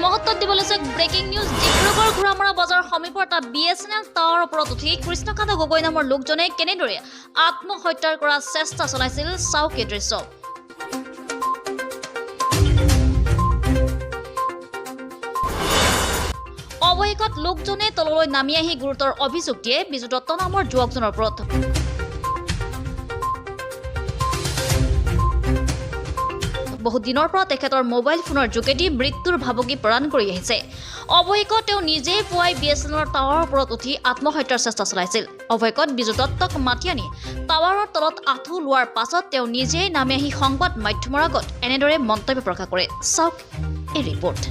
মুহূৰ্তত দিব লৈছে ব্ৰেকিং নিউজ। ডিব্ৰুগড় ঘোঁৰামৰা বজাৰ সমীপৰ এটা বিএছএনএল টাৱাৰৰ ওপৰত উঠি কৃষ্ণকান্ত গগৈ নামৰ লোকজনে কেনেদৰে আত্মহত্যাৰ কৰাৰ চেষ্টা চলাইছিল, চাওক এই দৃশ্য। অৱশেষত লোকজনে তললৈ নামি আহি গুৰুতৰ অভিযোগ দিয়ে বিজু দত্ত নামৰ যুৱকজনৰ ওপৰত। বহুত দিনৰ পৰা তেখেতৰ মোবাইল ফোনৰ যোগেদি মৃত্যুৰ ভাবুকি প্ৰদান কৰি আহিছে। অৱশেষত তেওঁ নিজেই পুৱাই বিএছএনএলৰ টাৱাৰৰ ওপৰত উঠি আত্মহত্যাৰ চেষ্টা চলাইছিল। অৱশেষত বিজু দত্তক মাতি আনি টাৱাৰৰ তলত আঁঠু লোৱাৰ পাছত তেওঁ নিজেই নামি আহি সংবাদ মাধ্যমৰ আগত এনেদৰে মন্তব্য প্ৰকাশ কৰে। চাওক এই ৰিপৰ্ট।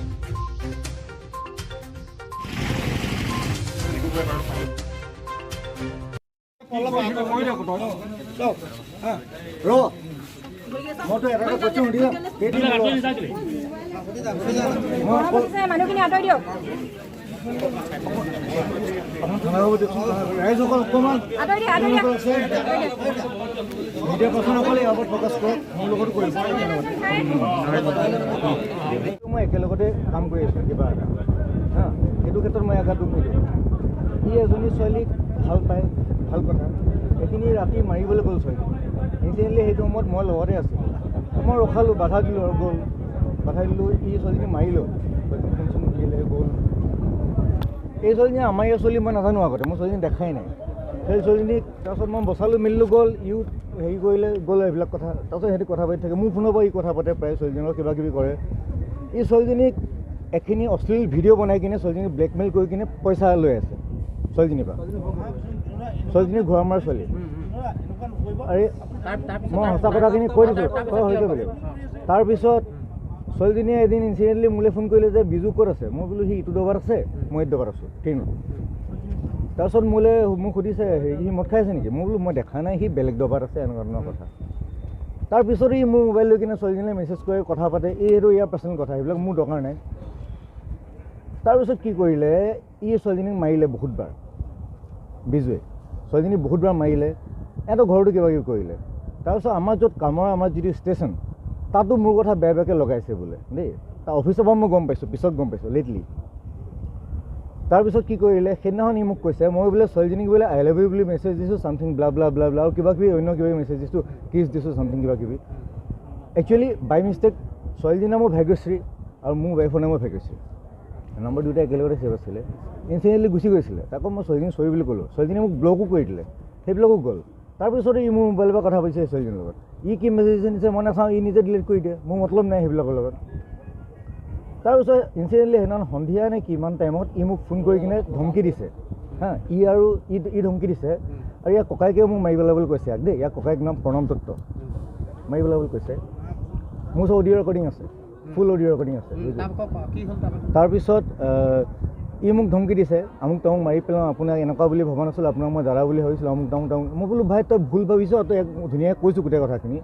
ৰ, মইতো এটা কথা কৈছোঁ, সুধি যাম। কেইদিন হ'ল? মই অকল মানুহখিনি আঁতৰি দিয়ক। আপোনাৰ থানা বাবু দিয়কচোন, ৰাইজসকল অকণমান আঁতৰি দিয়ক, আঁতৰি দিয়ক। আছে। মিডিয়া পাৰ্চনসকলে ইয়াৰ ওপৰত ফ'কাছ কৰক, মোৰ লগতো কৰিব। মই একেলগতে কাম কৰি আছোঁ কিবা এটা, হা, সেইটো ক্ষেত্ৰত মই আঘাত দুখ নিদিওঁ। ই এজনী ছোৱালীক ভাল পায়, ভাল কথা। এইখিনি ৰাতি মাৰিবলৈ গ'ল ছোৱালী। ইনচিডেণ্টলি সেইটো সময়ত মই লগতে আছিলোঁ, মই ৰখালোঁ, বাধা দিলোঁ আৰু গ'ল। বাধা দিলোঁ, ই ছোৱালীজনী মাৰিলেও, ছোৱালীজনী ফোন চোন দিলে, গ'ল। এই ছোৱালীজনী আমাৰ ইয়াৰ ছোৱালী, মই নাজানো আগতে, মই ছোৱালীজনী দেখাই নাই। সেই ছোৱালীজনীক তাৰপিছত মই বচালোঁ মেলিলোঁ, গ'ল। ইও হেৰি কৰিলে, গ'ল এইবিলাক কথা। তাৰপিছত সিহঁতি কথা পাতি থাকে, মোৰ ফোনৰ পৰা ই কথা পাতে প্ৰায়, ছোৱালীজনীৰ কিবা কিবি কৰে। এই ছোৱালীজনীক এখিনি অশ্লীল ভিডিঅ' বনাই কিনে ছোৱালীজনীক ব্লেকমেইল কৰি কিনে পইচা লৈ আছে ছোৱালীজনীৰ পৰা। ছোৱালীজনী ঘোঁৰামৰাৰ ছোৱালী। আৰে, মই সঁচা কথাখিনি কৈ দিছোঁ, তই হৈছে বুলি। তাৰপিছত ছোৱালীজনীয়ে এদিন ইনচিডেণ্টলি মোলৈ ফোন কৰিলে যে বিজু ক'ত আছে? মই বোলো সি ইটো দবাত আছে, মই এইটো দবাত আছোঁ ট্ৰেইনত। তাৰপিছত মোক সুধিছে, হেৰি, সি মদ খাই আছে নেকি? মই বোলো মই দেখা নাই, সি বেলেগ দবাত আছে, এনেকুৱা ধৰণৰ কথা। তাৰপিছত ই মোৰ মোবাইল লৈ কিনে ছোৱালীজনীয়ে মেছেজ কৰে, কথা পাতে। এই সেইটো ইয়াৰ পাৰ্চনেল কথা, সেইবিলাক মোৰ দৰকাৰ নাই। তাৰপিছত কি কৰিলে, ই ছোৱালীজনীক মাৰিলে বহুতবাৰ। বিজুৱে ছোৱালীজনী বহুতবাৰ মাৰিলে, এহঁতৰ ঘৰতো কিবা কিবি কৰিলে। তাৰপিছত আমাৰ য'ত কামৰ, আমাৰ যিটো ষ্টেচন, তাতো মোৰ কথা বেয়া বেয়াকৈ লগাইছে বোলে দেই। তাৰ অফিচৰ পৰা মই গম পাইছোঁ, পিছত গম পাইছোঁ লেটলি। তাৰপিছত কি কৰিলে, সেইদিনাখন ই মোক কৈছে, মই বোলে ছোৱালীজনীক বোলে I love you বুলি মেছেজ দিছোঁ, something blah blah blah blah, আৰু কিবা কিবি অন্য কিবা মেছেজ দিছোঁ, কিছ দিছোঁ, চামথিং কিবা কিবি। একচুৱেলি বাই মিষ্টেক ছোৱালীজনীৰ নামো ভাগ্যশ্ৰী আৰু মোৰ ৱাইফৰ নামো ভাগ্যশ্ৰী, নম্বৰ দুটা একেলগতে ছেভ আছিলে। ইনচিডেণ্টলি গুচি গৈছিলে। তাকো মই ছোৱালীজনী চৰি বুলি ক'লোঁ, ছোৱালীজনীয়ে মোক ব্লকো কৰি দিলে, সেইবিলাকো গ'ল। তাৰপিছতে ই মোৰ মোবাইলৰ পৰা কথা পাতিছে ছোৱালীজনীৰ লগত। ই কি মেছেজ দিছে মই নাচাওঁ, ই নিজে ডিলিট কৰি দিয়ে, মোৰ মতলব নাই সেইবিলাকৰ লগত। তাৰপিছত ইনচিডেণ্টলি সেইদিনাখন সন্ধিয়া নে কিমান টাইমত ই মোক ফোন কৰি কিনে ধমকি দিছে। হা, ই আৰু ই ধমকি দিছে আৰু ইয়াৰ ককায়েকেও মোক মাৰি পেলাব বুলি কৈছে ইয়াক দেই। ইয়াৰ ককায়েক নাম প্ৰণৱ দত্ত, মাৰি পেলাব বুলি কৈছে। মোৰ ওচৰত অডিঅ' ৰেকৰ্ডিং আছে, ফুল অডিঅ' ৰেকৰ্ডিং আছে। তাৰপিছত ই মোক ধমকি দিছে, আমুক তামুক মাৰি পেলাওঁ, আপোনাক এনেকুৱা বুলি ভবা নাছিলোঁ, আপোনাক মই দাদা বুলি ভাবিছিলোঁ, আমুক তামুক তামুক। মই বোলো ভাই, তই ভুল ভাবিছ, তই ইয়াক ধুনীয়াকৈ কৈছোঁ গোটেই কথাখিনি।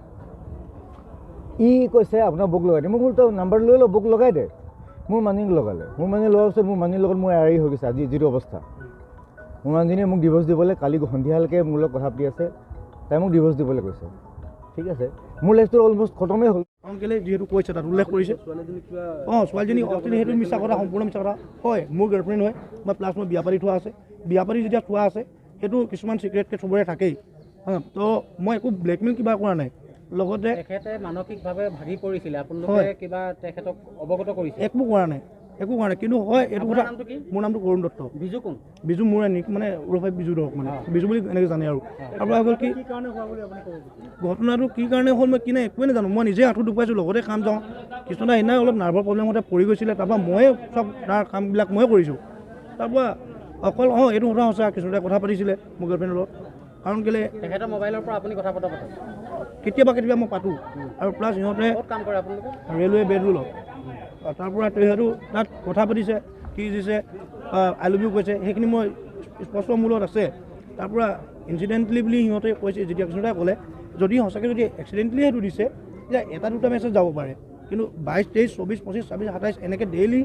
ই কৈছে আপোনাৰ বৌক লগাই দে। মই বোলো তই নাম্বাৰটো লৈ ল, বৌক লগাই দে। মোৰ মানুহজনীক লগালে। মোৰ মানুহজনী লগোৱাৰ পিছত মোৰ মানুহজনীৰ লগত মোৰ এৰাৰি হৈ গৈছে। আজি যিটো অৱস্থা, মোৰ মানুহজনীয়ে মোক ডিভ'ৰ্চ দিবলৈ কালি সন্ধিয়ালৈকে মোৰ লগত কথা পাতি আছে, তাই মোক ডিভ'ৰ্চ দিবলৈ কৈছে। ঠিক আছে, মোৰ লাইফটো অলমষ্ট খতমেই হ'ল। কাৰণ কেলৈ যিহেতু কৈছে, তাত উল্লেখ কৰিছে, অঁ, ছোৱালীজনী অশ্লীল, সেইটো মিছা কথা, সম্পূৰ্ণ মিছা কথা হয়। মোৰ গাৰ্লফ্ৰেণ্ড হয়, মই প্লাছ মই বিয়া পাতি থোৱা আছে। বিয়া পাতি যেতিয়া থোৱা আছে, সেইটো কিছুমান চিক্ৰেটকৈ চবৰে থাকেই। হা, তো মই একো ব্লেকমেইল কিবা কৰা নাই। লগতে তেখেতে মানসিকভাৱে ভাগি পৰিছিলে, আপোনালোকে কিবা তেখেতক অৱগত কৰিছে? একো কৰা নাই, একো কৰা নাই। কিন্তু হয় এইটো কথা। নামটো কি? মোৰ নামটো কৰুণ দত্ত। বিজু কোন? বিজু মোৰ মানে ওৰফে বিজু ধৰক, মানে বিজু বুলি এনেকৈ জানে। আৰু তাৰপৰা হ'ল কি, ঘটনাটো কি কাৰণে হ'ল মই কি নাই একোৱে নাজানো। মই নিজে আঁঠু দুপাইছোঁ, লগতে কাম যাওঁ। কৃষ্ণদা সেইদিনা অলপ নাৰ্ভৰ প্ৰব্লেমতে পৰি গৈছিলে, তাৰপৰা ময়ে চব তাৰ কামবিলাক ময়ে কৰিছোঁ। তাৰপৰা অকল অঁ এইটো কথা সঁচা, কৃষ্ণদাই কথা পাতিছিলে মোৰ গাৰ্লফ্ৰেণ্ডৰ লগত। কাৰণ কেলৈ তেখেতৰ মোবাইলৰ পৰা আপুনি কথা পতা পাতে? কেতিয়াবা কেতিয়াবা মই পাতোঁ। আৰু প্লাছ সিহঁতে ক'ত কাম কৰে আপোনালোকে? ৰেলৱে বেডৰুলত। তাৰপৰা তেহেঁতো তাত কথা পাতিছে, কি দিছে, I love you কৈছে, সেইখিনি মই স্পষ্ট মূলত আছে। তাৰপৰা ইনচিডেণ্টলি বুলি সিহঁতে কৈছে, যেতিয়া কৃষ্ণদাই ক'লে, যদি সঁচাকৈ যদি এক্সিডেণ্টলি সেইটো দিছে, তেতিয়া এটা দুটা মেছেজ যাব পাৰে। কিন্তু 22, 23, 24, 25, 26, 27 এনেকৈ ডেইলি